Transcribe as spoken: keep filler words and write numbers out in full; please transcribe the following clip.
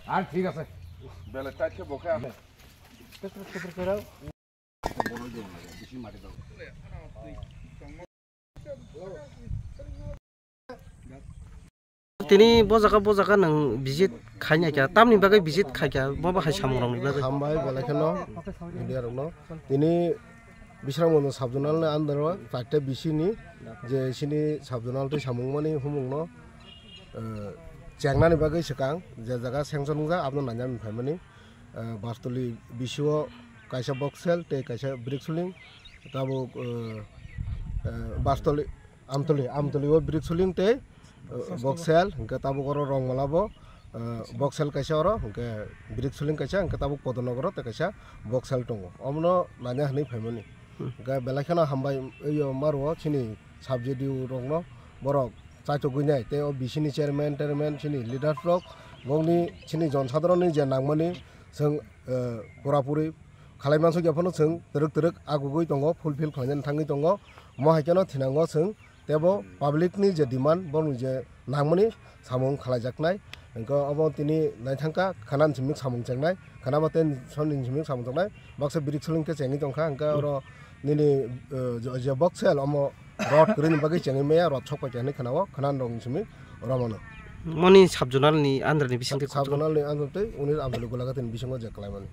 Ar thik ase. Bele tai khe bo khe. Tini bo jaga, bo jaga nwng visit khaina kya, tamni bagwi visit khaikya, bo bo hai samung rokni bagwi. Hambai belai kheno media rokno. Tini Bisramganj sub-zonal ni under o charta B C ni je sini sub-zonal tei samung mani humung no, eh, chengnani bagwi swkang je jaga sanction wngjak abono nainani phaimani. Eh, Bastoli B C o kaisa box cell tei kaisa brick suling, tabuk, eh, eh, Bastoli, Amtoli, Amtoli o brick suling tei, eh, box cell, hingke tabuk oro Rongmala bo, eh, box cell kaisa oro, hingke brick suling kaisa, hingke tabuk Podonogoro tei kaisa box cell tongo. Omono naina hinui phaimani. Hingke belai kheno hambai, yo maro chini sub-C D O rokno borok chaichogwi nai, tei o B C ni chairman, chairman chini leaders rok, bongni chini jonsadharonni je nangmani, Chwng, eh, pura puri khalai mansukya phano chwng twrwk twrwk agugwi tongo, fulfill khlainani thangwi tongo. Mo hai kheno thinango chwng tebo public ni je demand, boni je nangmani samung khalaijaknai. Hwnkhe obo tini naithangkha, khana ni simi samung chengnai, khana ba tei sonni simi samung chengnai. Baksa brick suling khe chengwi tongkha, hwnkhe oro nini, eh, je, je box cell omo rod kwrwini bagwi chengwi maya, rod sok paikha hinwi khana-o, khana ni rokni simi romano. Moni sub-zonal ni under ni bisingtwi sub-zonal ni under tei uni Amtoli Golaghat ni bisingo je khlaimani.